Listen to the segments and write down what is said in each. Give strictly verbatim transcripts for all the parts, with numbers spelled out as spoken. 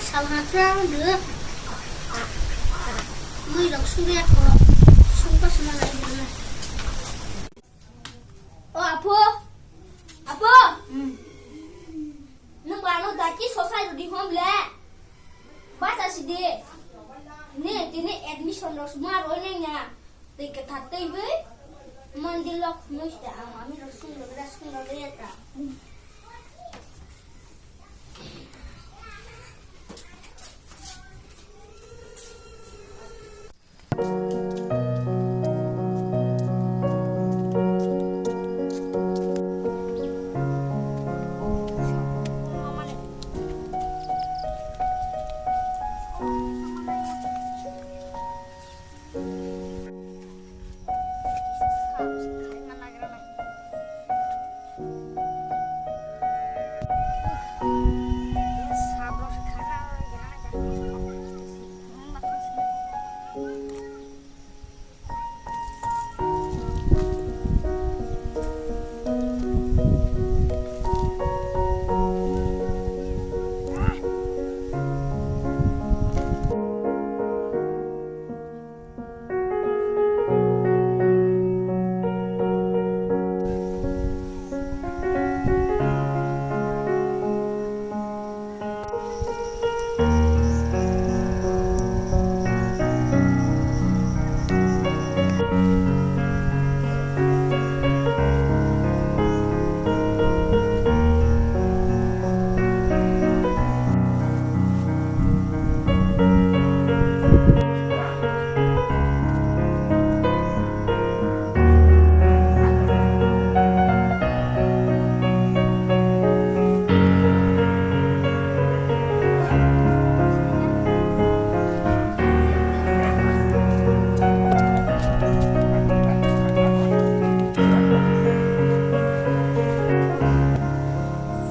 Sal hatra de. Mui rok suri ako. Sungpa suma lai de. O apo. Apo. Hmm. Nung ba no daki sosai rudi hom le. Basa sidi. Ni tini admission rok suma roi nang ya. Tei kwthar tei bai mandir lok phunuk se ang mami rok sung rok da sung rok da ya ta.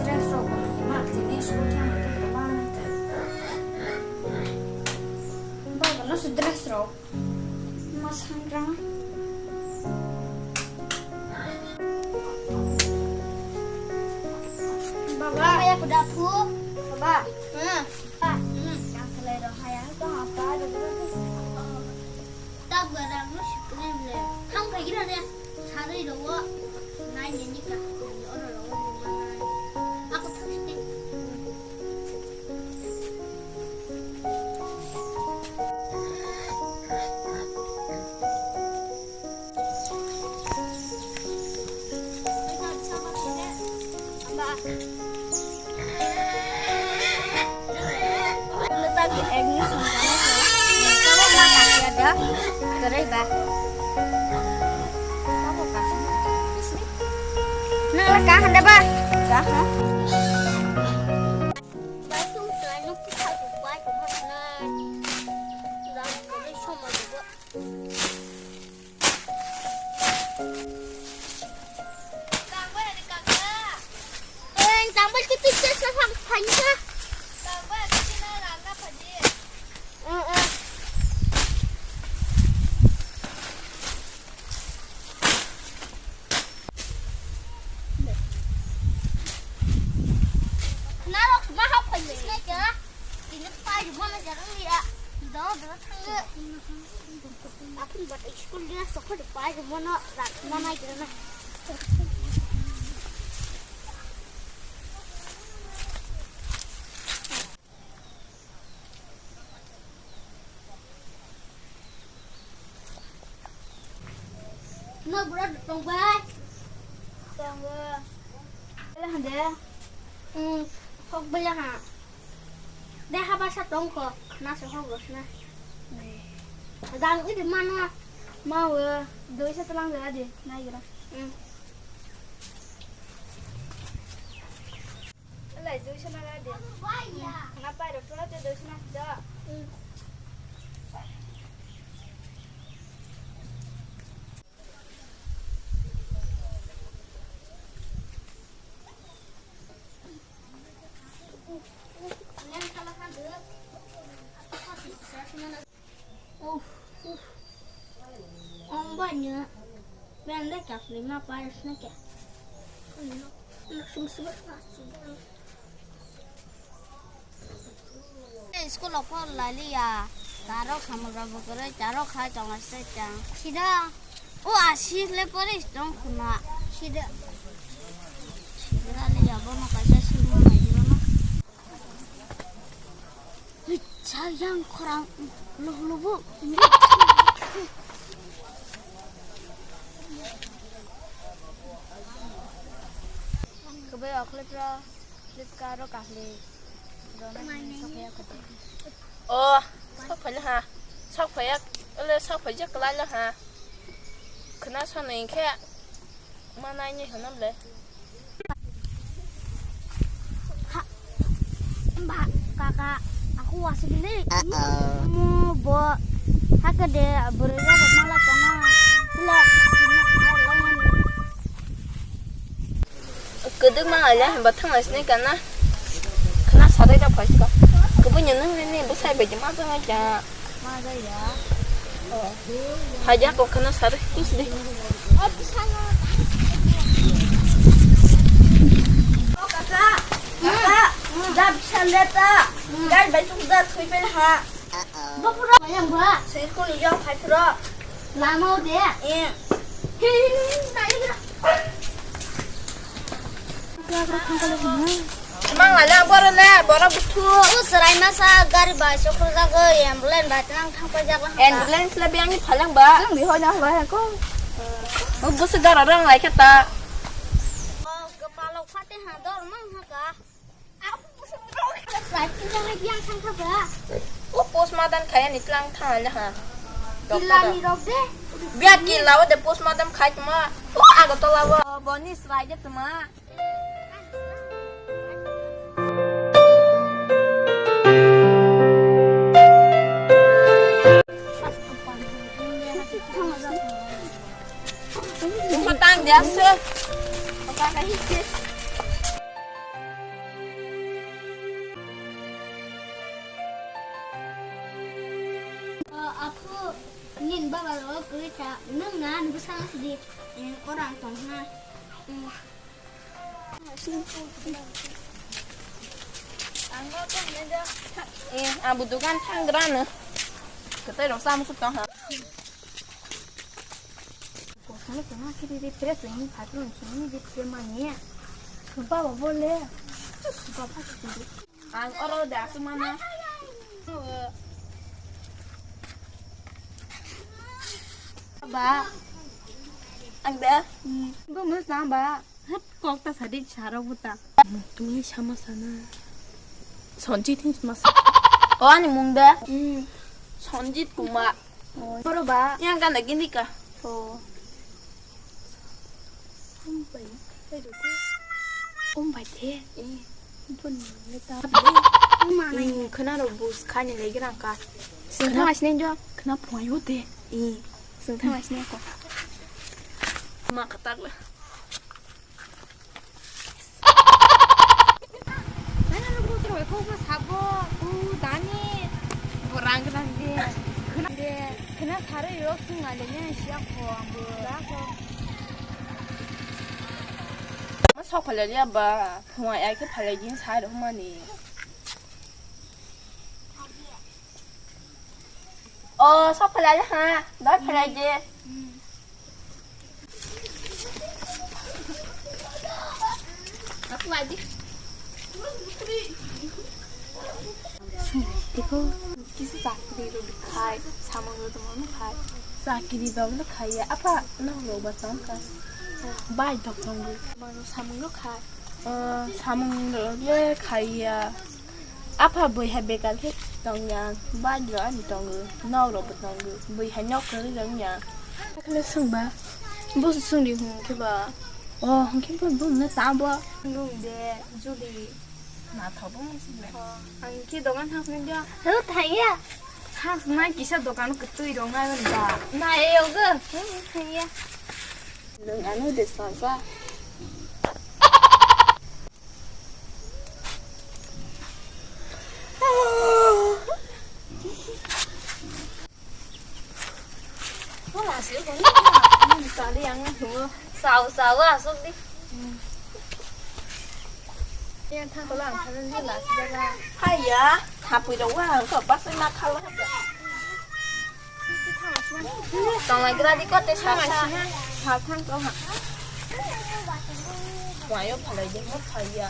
Dress rok bo ma tini suti ang khe kwbangma khe. Baba no se dress rok ma sangrang. Baba ya kuda phu. Baba. Hmm. Hmm. Yang selai rok hayang ko apa ada. Tak barang no sikne le. Hang khagira le. Sarui rogo nai nini ka oro rogo manai. Ako thangste. Amba. Luta di admission kana ko. Kamu ma kasia da. Kere ba. Kamu kasia. Nang ka handa ba. Ka ha. Ba tu tu anu kita tu ba tu mana. Dah kere sama juga. Eng, tangbai tu tu tu sa sang phai ka. Eh, eh. Narok ma hap phai ka. Tini pai mana jarang dia. Dong dong thang. Aku buat school dia sokot pai mana rak mana kira na. No bro tong bai. Tong bai. Bela hande. Hmm, hok bela ha. De haba sa tong ko, na se hok rosna. Dang ide mana. Ma we, doi sa talang de ade, nai gira. Hmm. Lai doi sa na ade. Na pai ro pura te doi sa na da. Hmm. Uff, uff. Ong banya. Ben de kafli ma paris na kya. Sum sum. School o por laliya. Taro khamura bukore taro kha chonga se chang. Sida. O asi le pore tong khuna. Sida. Sida le yabo no kaisa sima mai dilo no. Sayang khorang lubu lubu. Kebai oklepra Flipkart o kahli. Rona ni sokya khate. O, sok phai ha. Sok phai, ole sok phai je klai ha. Khna soni khe. Ma nai ni hwnam le. Ha, ba, kaka, aku wasik ni. Uh-oh. Mo bo, hake de, bwrwi rok mala tongma. Le, kwdwk ma alia hwnba thang lai sini kana. Khna sarai rok phai sika. Kubui ni nung ni bwsai bai ma jang ja. Haja kok khana sar tus di. Kaka, kaka, da bisa leta. Gai bai tuk da thui pel ha. Bapura yang ba. Sir kun yang khai pro. Lama de. Eh. Mang ala boro le, boro buthu. O serai masa gari bai sokro jago, ambulance bai tang thang pai jago. Ambulance le biang ni phalang ba. Ang di hoi na ba ko. O busu dara rang lai khata. O kepalo phate ha dor mang ha ka. Bai tang thang pai biang thang kha ba. O postmortem khaya ni tlang thang ala ha. Kila ni rok de. Biak kila o de postmortem khai tuma. O ago tola o. Boni serai de tuma. Bumbo tang dia se. Bumbo tang dia se. Aku nin baba lo kerja neng na nunggu sana sedih. Orang tong na. Eh, abu dukan thanggrano. Kwtwi rok sa musuk tong ha. Kosano kena kiri ri pres leni phatro ni sini di pres mani. Baba bole. Baba sini. Ang oro da sumana. Ba. Ang da. Bo mus na ba. Hep, kok ta sadi charo buta. Tumi sama sana. Sonjit hin sama sa. O ani mung da. Hmm. Sonjit Kumar. Oh. Poro ba. Yang kan lagi nikah. Oh. Om bai de. Eh. Bun ne ta. Om ma nai. Hmm, khna ro bus khani lagi rang ka. Khna. Sing thang asne jo. Khna phoi ho de. Eh. Sing thang asne ko. Ma katak la. Nana nukgo tro ko bo sabo u dani. Bo rang nang de. Khna de. Khna sare yo sung ale ne siya ko ambo. Da ko. Ma sok phalai ya ba. Phuma ya ke phalai din sa ro mani. O, sok phalai ha, dai phalai je. Aku aji. Tiko, kisa chakri ro khai, samung ro tong khai. Chakri dong no khai ya, apa no ro ba tong ka. Bai dok tong ro. Mano samung ro khai. O, samung ro le khai ya. Apha bwihai bekar khe tongya, bike rok ani tongo, nok rok bo tongo, bwihai nok kwrwi rok wngya. Hakhe swngba, bo swngdi hwn khe ba. O, hwn khe bo bumno ta bo. Nwng de, Juli. Nathok bo wngsi le. O, ang khe dogan thang phai do. Ho, thangya. Thang swnai kisa dogan kwtwi rok nai ba. Nai yogo, hmm, thangya. Nwng ano de sasa. Sao sao asuk di. Haiya, hapwi rok wa ang kok basai ma khala. Tonglai gra di kote sa sa. Ha thang to ha. Wayo phalai de mo phaiya.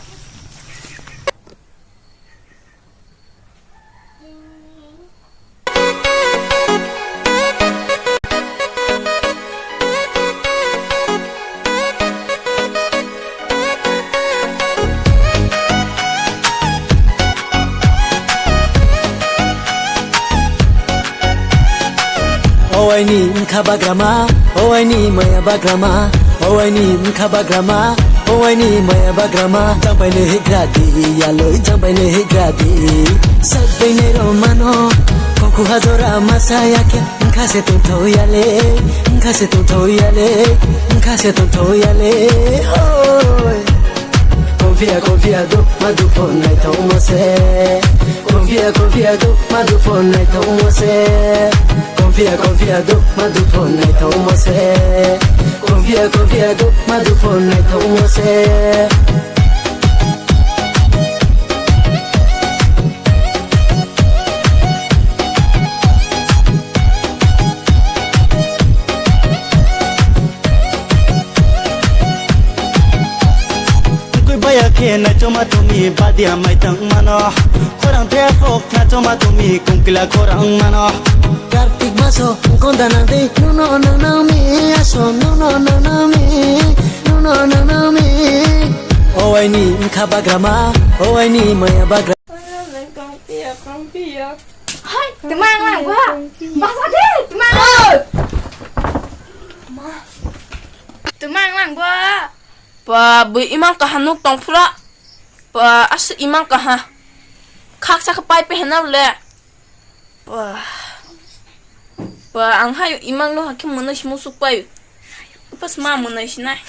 O aini wngkha bagrama, o aini maya bagrama, o aini wngkha bagrama, o aini maya bagrama. Jangbai le higra di, yaloi jangbai le higra di. Sak bene romano, koku hajora masaya khe. Wngkha se tongthoyale, wngkha se tongthoyale, wngkha se tongthoyale, hoi. Confia, confia do, madu phone naithok mo se. Confia, confia do, madu phone naithok mo se. Confia, confia do, madu phone naithok mo se. Confia, confia do, madu phone naithok mo se. Tungkui baya khe naichoma tumi badia maitang mano. Khorang the phok naichoma tumi kungkila khorang mano. Kartik maso konda nang de, nuno nang nang mi aso, nuno nang nang mi, nuno nang nang mi. O aini wngkha bagrama, o aini maya bagra. Hai, twmang lang ba. Basa de, twmang. Twmang lang ba. Pa, bui imang kaha nuk tong phura. Pa, asu imang kaha. Khaksa khe pai pe hena le. Pa. Pa, ang hai imang no hakhe mwnwi si musuk pai. Pas ma mwnwi si nai.